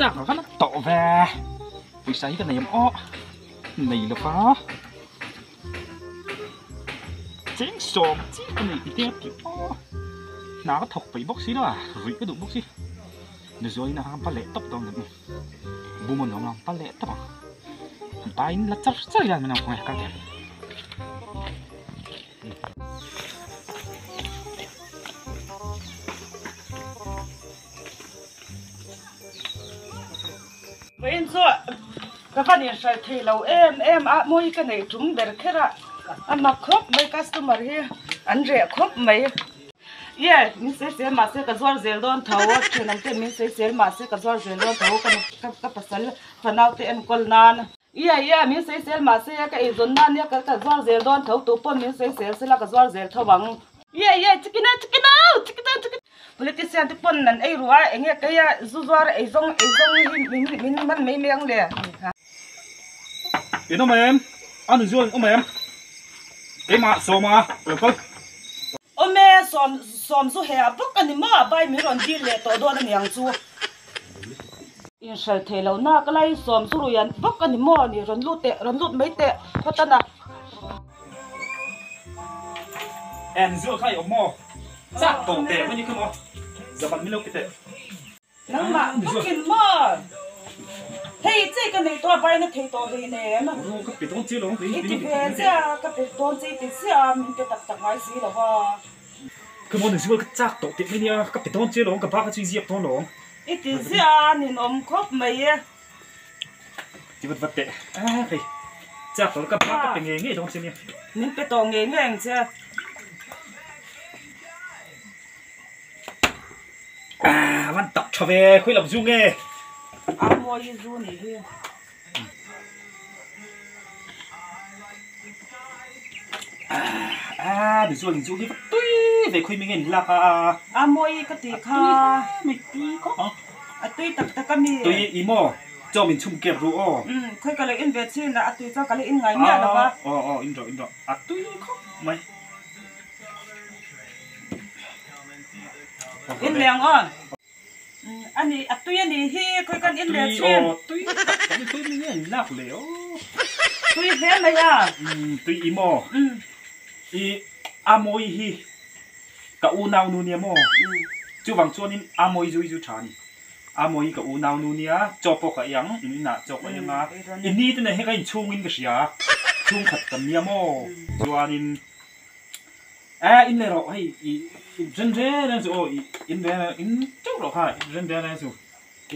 Chak ka la tawh ve. Pawisa hi ka nei awm aw. Nei lo va. Cheng sawm chi ka nei ti te a ti aw. Hna ka thawk peih bawk si lo a, ruih ka duh bawk si. Nuzualin a pa leh tawp dawn em? Bum a nuam ang pa leh tawp ang. Bain la char char hian min ang khawngaih kal teh. Vawiin chu ka van inhral thei lo em em a, mawi ka neih tum ber kher a, a mak khawp mai customer hi an reh khawp mai. Ye, min sawi sel mahse ka zuar zel dawn tho, thenawm te min sawi sel mahse ka zuar zel dawn tho, ka pasal fanau te enkawl nan. Ye, ye, min sawi sel mahse ka eizawn nan nia ka zuar zel dawn tho, tupawh min sawi sel sela ka zuar zel tho ang. Ye, ye, chikina, chikina, chikina, chikina. Politician te pawn an ei ruh a, enge keia zu zuar eizawng eizawng hi min min man mai mai ang le. In awm em? A nu zual in awm em? Keimah Sawma lo kal. Awm e, Sawm Sawm zu he ah bawk a ni maw? A bai min rawn dil leh tawh dawn a ni ang chu. Inhrel thei lo nak lai Sawm zu rui an bawk a ni maw? Ni rawn lut teh, rawn lut mai teh khawtana. En zual kha i awm maw? Chak tawh teh mai ni kha maw? Zaban min lo ti teh. Nangmah bawkin maw? Hei che ka nei tawh a baina thei tawh hlei nem. Aw ka pe dawn che lo ang I ti ve che a, ka pe dawn che i ti chiah a, min pe tak tak ngai si lo va. Kha maw Nuzual ka chak tawh teh mai nia, ka pe dawn che lo ang ka bak a chu i ziak dawn lo ang. I ti ziah a, ninawm khawp mai e. Ti vat vat teh a hei chak tawh ka bak ka pe ngei ngei dawn che nia. Min pe tawh ngei ngei ang che. A van tak tha ve khawi lam zu nge. A mawi zu nih hi. A mi zual in zu hi va tui ve khawi mi nge in lak a. A mawi ka tih kha. A tui mai tui khawp ang. A tui tak tak a mi. Tui i maw chaw min chhum kep ru aw. Umm khawi ka lo in ve chin a, a tui chuan ka lo in ngai miah lo va. Aw aw in rawh in rawh a tui khawp mai. In leng aw. A ni a tui a ni hi khawi kan in leh thin. Tui aw tui tak tak tui mi nge an lak le aw. Tui hle mai a. Tui i maw? I a mawi hi ka unau nu nia maw? Chuvang chuanin a mawi zui zu tha a ni. A mawi ka unau nu nia chaw pawh ka ei ang in inah chaw ka ei ang a. I ni te nen hi ka inchhungin ka hria chhungkhat kan nia maw? Chuanin. A in leh rawh hei i ren reng reng chu aw i in reng reng in teuh rawh kha ren reng reng chu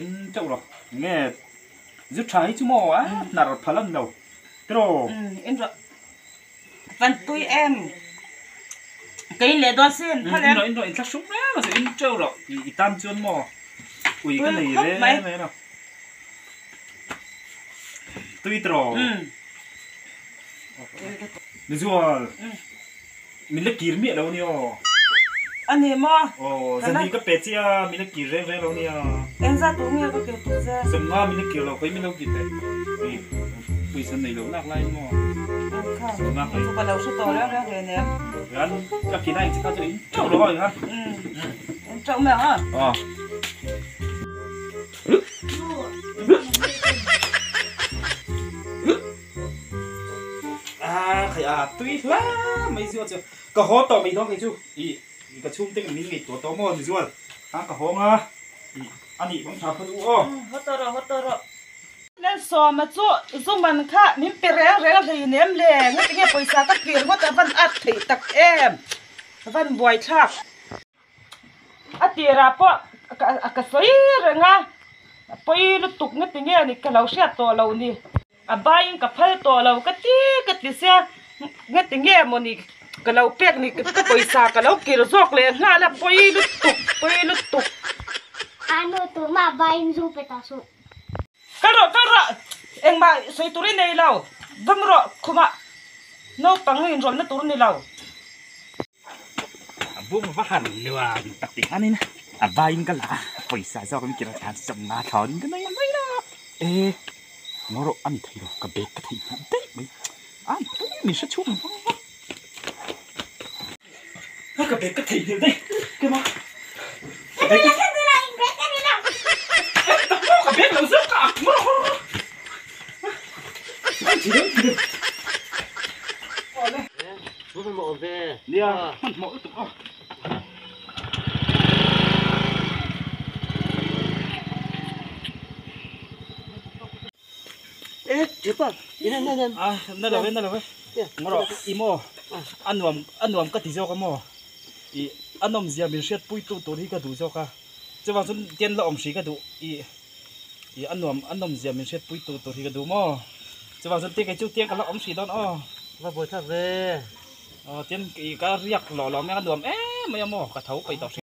in teuh rawh nge zu tha hi chu maw a hnar phal a ni lo tiraw. In rawh van pui em ka in leh dawn sin phal em. In rawh in rawh in thla hruk reng reng chu in teuh rawh i tan chuan maw ui ka nei reng reng a tui tiraw. Mizual, min la kir miah lo ania aw. A ni maw? Aw, zani ka pe che a, min la kir reng reng lo ania. Eng zat tur nge ka kir tur che? Sawmnga min la kir lo, khawi min lo kir teh. Pawisa nei lo nak laiin maw? Kha, chu ka lo hre tawh reng reng hle nen. Hian ka kina eng che kha chu in teuh lo a hian. In teuh mai ang a? Aw. A khai a tui hla mai zua chu ka haw tawh mai dawn kei chu i ka chhungte ka min ngaihtuah tawh maw ni zual a ka hawng a i a nih bawng tha phawt u aw. Haw tawh rawh haw tawh rawh. Lalsawma chu Zuman kha min pe reng reng hleinem le ngatinge pawisa ka kir ngawt a van at theih tak em van buaithlak. A tirah pawh ka sawi reng a pawi lutuk ngatinge ni ka lo hriat tawh loh ni. A baiin ka phal tawh lo ka ti ka ti sia ngati nge mawni ka lo pek ni ka pawisa ka lo kir zawk leh nghal a pawi lutuk pawi lutuk. Anu tumah baiin zu pe ta suh. Kal rawh kal rawh engmah sawi tur i nei lo vawm rawh khumah naupang inrawlhna tur ni lo. A bung va han nuam tak tih khanin a vaiin ka la a, pawisa zawk in kir a tlan sawmnga thlawnin ka nei mai a, e ngaw rawh a ni thei lo ka bag ka theih nghal daih mai a tui min hre chhuak ang vang vang a ka bag ka theih nghal daih keimah ka bag ka bag ka bag lo. Nia, hmanhmawh lutuk aw. A, na lo e, na lo e. Ngawrawh, i maw? A nuam, a nuam ka ti zawk a maw? I, a nawmzia min hriatpuitu tur hi ka duh zawk a. Chuvang chuan tian la awm hri ka duh. I, i a nuam, a nawmzia min hriatpuitu tur hi ka duh maw? Chuvang chuan tiang kei chu tiang ka la awm hri dawn aw. Va buaithlak ve. Aw, tian i ka riak lawh lawh mai a, a nuam em mai a maw? Ka tho peih tawh hri.